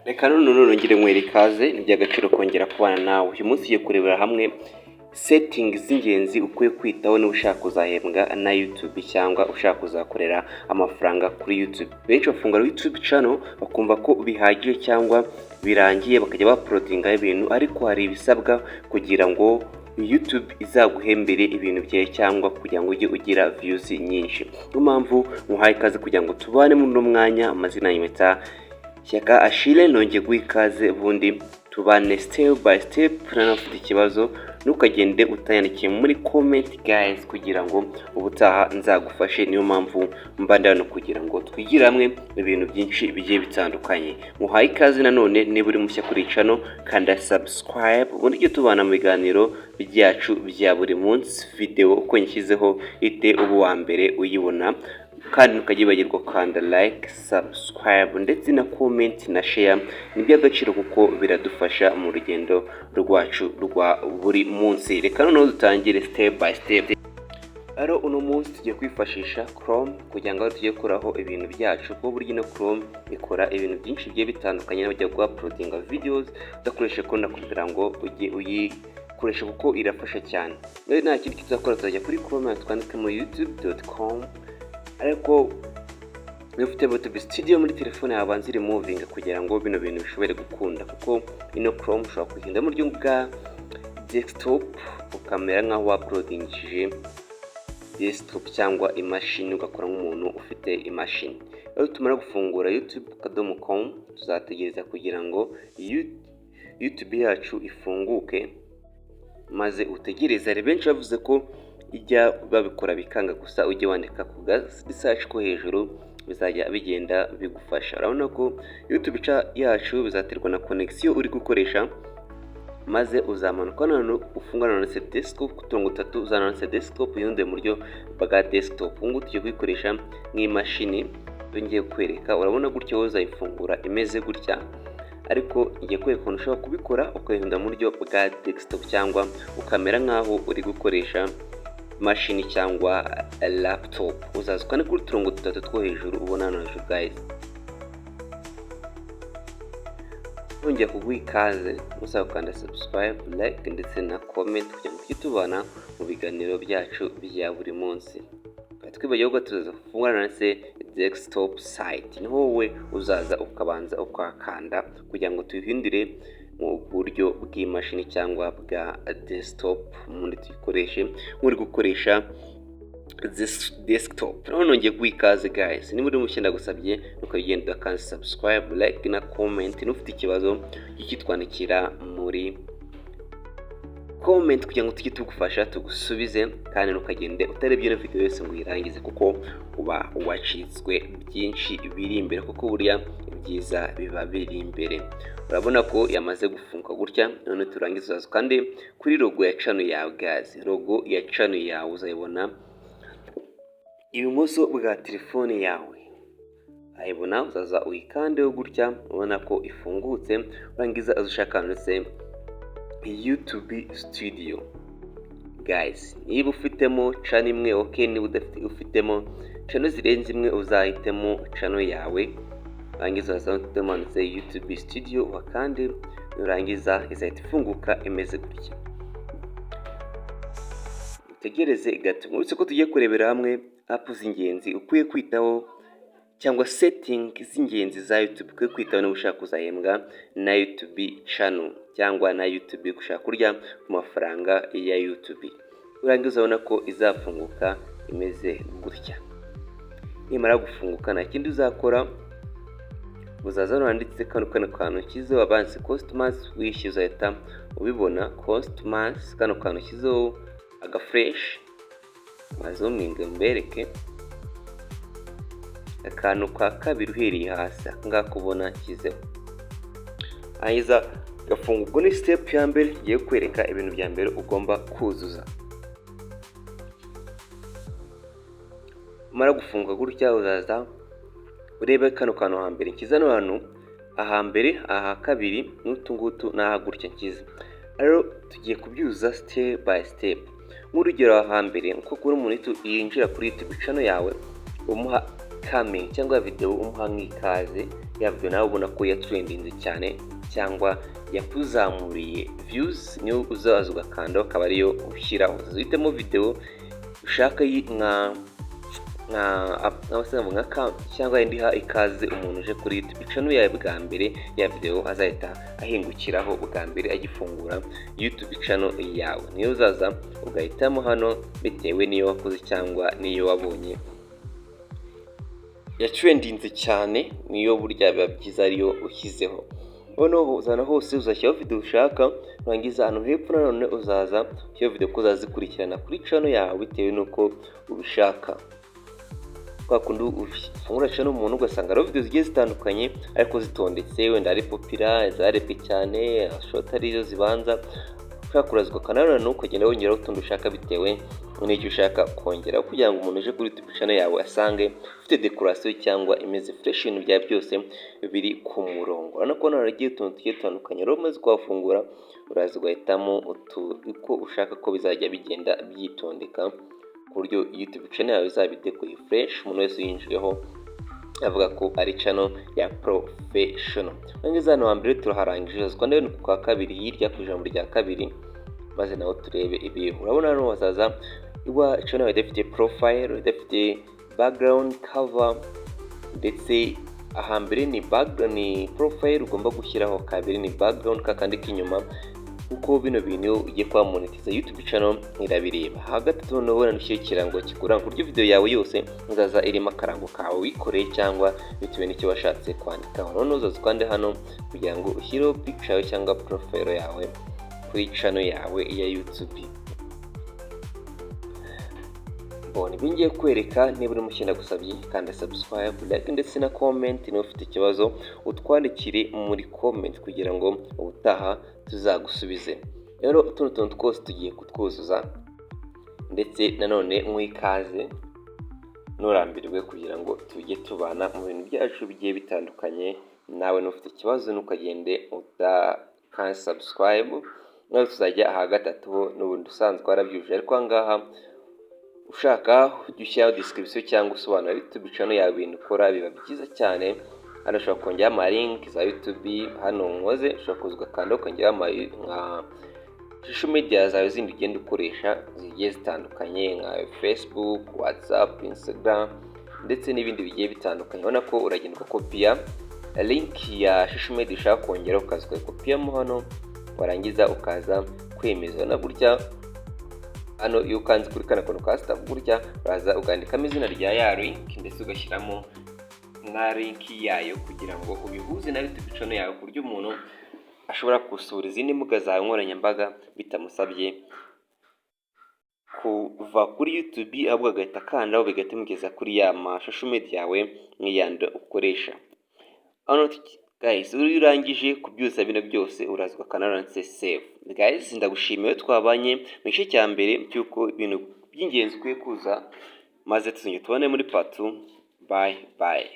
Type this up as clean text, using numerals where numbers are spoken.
Reka none nongere nywere ikaze, ni iby'agaciro kongera kubana nawe. Uyu munsi tugiye kurebera hamwe setting z'ingenzi ukwiye kwitaho niba ushaka kuzahembwa na YouTube cyangwa ushaka kuzakorera amafaranga kuri YouTube. Benshi bafungura YouTube channel bakumva ko bihagije cyangwa birangiye, bakajya bauploadingaho ibintu, ariko hari ibisabwa kugira ngo YouTube izaguhembere ibintu byawe cyangwa kugira ngo ujye ugira views nyinshi. Niyo mpamvu muhaye ikaze kugira ngo tubane muri uno mwanya. Amazina yitwa Shyaka Ashile, nongeye guha ikaze, ubundi tubane step by step. Niba ufite ikibazo, ntukagende utayandikiye muri comment, guys, kugira ngo ubutaha nzagufashe. Niyo mpamvu mba ndi hano kugira ngo twigire hamwe ibintu byinshi bigiye bitandukanye. Muhaye ikaze nanone. Niba uri mushya kuri channel, kanda subscribe, ubundi ujye tubana mu biganiro byacu bya buri munsi. Video uko nyishyizeho ite uba uwa mbere uyibona, kandi ntukajya gukanda like, subscribe ndetse na comment na share. Ni iby'agaciro kuko biradufasha mu rugendo rwacu rwa buri munsi. Reka noneho dutangire step by step. Rero uno munsi tugiye kwifashisha Chrome kugira ngo tujye gukuraho ibintu byacu, kuko burya ino Chrome ikora ibintu byinshi bigiye bitandukanye. N'abajya guuploadinga videos udakoresheje Chrome, kugira ngo ujye uyikoresha kuko irafasha cyane. Rero nta kindi tuzakora, tuzajya kuri Chrome twandikemo youtube.com. Ariko niba ufite YouTube Studio muri telefone yawe, banza irimuvinga kugira ngo bino bintu bishobore gukunda, kuko ino Chrome ushobora kuyihindura mu buryo bwa desktop, ukamera nk'aho wauploadingishije desktop cyangwa imashini, ugakora nk'umuntu ufite imashini. Rero tumara gufungura youtube.com, tuzategereza kugira ngo YouTube yacu ifunguke, maze utegereze. Hari benshi bavuze ko ijya babikora bikanga, gusa ujye wandika ku ga search ko hejuru, bizajya bigenda bigufasha. Urabona ko YouTube yacu bizaterwa na connection uri gukoresha, maze uzamanuka none ufungura none desktop ku turongo dutatu, uzana none desktop yundi mu buryo bwa desktop. Ubu ngubu tugiye kuyikoresha nk'imashini ngiye kwereka. Urabona gutya, wowe uzayifungura imeze gutya, ariko ngiye kwereka ukuntu ushobora kubikora ukayihindura mu buryo bwa desktop cyangwa ukamera nk'aho uri gukoresha imashini cyangwa laptop. Uzaza ukande kuri uturongo dutatu two hejuru ubona hano hejuru, guys. Nongeye kuguha ikaze, musaba gukanda subscribe, like ndetse na comment kugira ngo tujye tubana mu biganiro byacu bya buri munsi. Twibagiwe ko tuzaza gufungura na se desktop site, niho wowe uzaza ukabanza ukakanda kugira ngo tuyihindure mu buryo bw'imashini cyangwa bwa desktop, ubundi tuyikoreshe nk'uri gukoresha desktop. None nongeye guha ikaze, guys. Niba uri mushya, ndagusabye ukagenda ukanda subscribe, like na comment. N'ufite ikibazo ukitwandikira muri comment kugira ngo tujye tugufasha tugusubize, kandi ntukagende utarebye ino video yose ngo uyirangize, kuko uba wacitswe byinshi biri imbere, kuko burya ibyiza biba biri imbere. Urabona ko yamaze gufunga gutya. None turangiza, uzaza kandi kuri logo ya channel yawe, guys. Logo ya channel yawe uzayibona ibumoso bwa telefone yawe, ayibona, uzaza uyikandeho gutya. Ubona ko ifungutse. Urangiza ushaka ndetse YouTube Studio, guys. Niba ufitemo channel imwe, ok. Niba udafite, ufitemo channel zirenze imwe, uzahitemo channel yawe. Urangiza urazamo handitse YouTube Studio wakande. Nurangiza izahita ifunguka imeze gutya. Utegereze gato. Uretse ko tugiye kurebera hamwe app z'ingenzi ukwiye kwitaho cyangwa setting z'ingenzi za YouTube ukwiye kwitaho niba ushaka kuzahembwa na YouTube channel cyangwa na YouTube, ushaka kurya ku mafaranga ya YouTube. Urangiza uzabona ko izafunguka imeze gutya. Nimara gufunguka, nta kindi uzakora, uzaza hano handitse kano kantu ushyizeho abansi customize, wishyuza, uzahita ubibona customize, kano kantu ushyizeho agaflèche. Mazoominge mbereke akantu ka kabiri uhereye hasi, aka ngaka ubona nshyizeho, hanyuma gafunga. Ubwo ni step ya mbere, ngiye kwereka ibintu bya mbere ugomba kuzuza. Umara gufunga gutya, uzaza urebe kano kantu hambere nshyize hano hantu ahambere, aha kabiri n'utu ngutu n'aha gutya nshyize. Rero tugiye kubyuzuza step by step. Nk'urugero, hambere nko kuri umuntu yinjira kuri YouTube channel yawe, umuha welcoming cyangwa ya video umuha nk'ikaze, ya video nawe ubona ko yatrendinze cyane cyangwa yakuzamuriye views, niyo uzaza ugakanda akaba ariyo ushyiraho. Uhitemo video ushaka nka cyangwa indi iha ikaze umuntu uje kuri YouTube channel yawe bwa mbere, ya video azahita ahingukiraho bwa mbere agifungura YouTube channel yawe. Niyo uzaza ugahitamo hano bitewe n'iyo wakoze cyangwa n'iyo wabonye yatrendinze cyane, niyo burya biba byiza ariyo ushyizeho. Noneho uzana hose uzashyiraho video ushaka, nurangiza ahantu hepfo nanone uzaza ushyiraho video ko uzazikurikirana kuri channel yawe bitewe n'uko ubishaka. Kwa kundi ufungura channel umuntu ugasanga hariho video zigiye zitandukanye ariko zitondetse, wenda ari popular, zarebwe cyane, ashobora arizo zibanza. Ushaka kuraza ukananone ukagenda wongeraho utundi ushaka bitewe n'icyo ushaka kongeraho, kugira ngo umuntu uje kuri YouTube channel yawe asange ufite decoration cyangwa imeze fresh, ibintu byawe byose biri ku murongo. Urabona ko hano haragiye utuntu tugiye dutandukanye. Rero umaze kuhafungura, uraza ugahitamo uko ushaka ko bizajya bigenda byitondeka, ku buryo YouTube channel yawe izaba idekoye fresh, umuntu wese uyinjiyeho avuga ko ari channel ya professional. Nangeza hano hambere turaharangije, uzakanda ku kwa kabiri hirya ku ijambo rya kabiri, maze naho turebe ibintu. Urabona hano hazaza iwa channel yawe idafite profile, idafite background, cover. Ndetse ahambere ni background, ni profile ugomba gushyiraho, kabiri ni background kakandi k'inyuma, kuko bino bintu iyo ugiye kuba monetiza YouTube channel irabireba. Hagati noneho ubona ushyira ikirango kikuranga, ku buryo video yawe yose izaza irimo akarango kawe wikoreye cyangwa bitewe n'icyo washatse kwandikaho. Noneho uzaza ukande hano kugira ngo ushyireho picture yawe cyangwa profile yawe kuri channel yawe ya YouTube. Mbona ibyo ngiye kwereka. Niba uri mushya, ndagusabye kanda subscribe, like ndetse na comment. Niba ufite ikibazo, utwandikire muri comment kugira ngo ubutaha tuzagusubize. Rero tuno tuntu twose tugiye kutwuzuza, ndetse nanone ikaze nturambirwe kugira ngo tujye tubana mu bintu byacu bigiye bitandukanye. Nawe n'ufite ikibazo, ntukagende udakanda subscribe. Nawe tuzajya aha gatatu ho n'ubundi usanzwe warabyujuje, ariko aha ngaha ushaka ujya ushyiraho description cyangwa usobanura YouTube channel yawe, ibintu ukora, biba byiza cyane. Hano ushobora kongeraho ama link za YouTube. Hano nkoze, ushobora kuza ugakanda ukongeraho nka social media zawe zindi ugenda ukoresha zigiye zitandukanye, nka Facebook, WhatsApp, Instagram ndetse n'ibindi bigiye bitandukanye. Urabona ko uragenda ugakopiya link ya social media ushaka kongeraho, ukaza ukayikopiyamo hano, warangiza ukaza kwemeza na gutya. Hano iyo ukanze kuri kano kantu ka stop gutya, uraza ukandikamo izina rya ya link ndetse ugashyiramo na link yayo kugira ngo ubihuze na YouTube channel yawe, ku buryo umuntu ashobora gusura izindi mbuga zawe nkoranyambaga bitamusabye kuva kuri YouTube, ahubwo agahita akandaho bigahita bimugeza kuri ya ma social media yawe nk'iyandi ukoresha. Hano guys, iyo urangije kubyuza bino byose, uraza ugakanda handitse save. Guys, ndagushimiye twabanye mu gice cya mbere cy'uko ibintu by'ingenzi ukwiye kuza, maze tuzongera tubone muri part 2. Bye bye.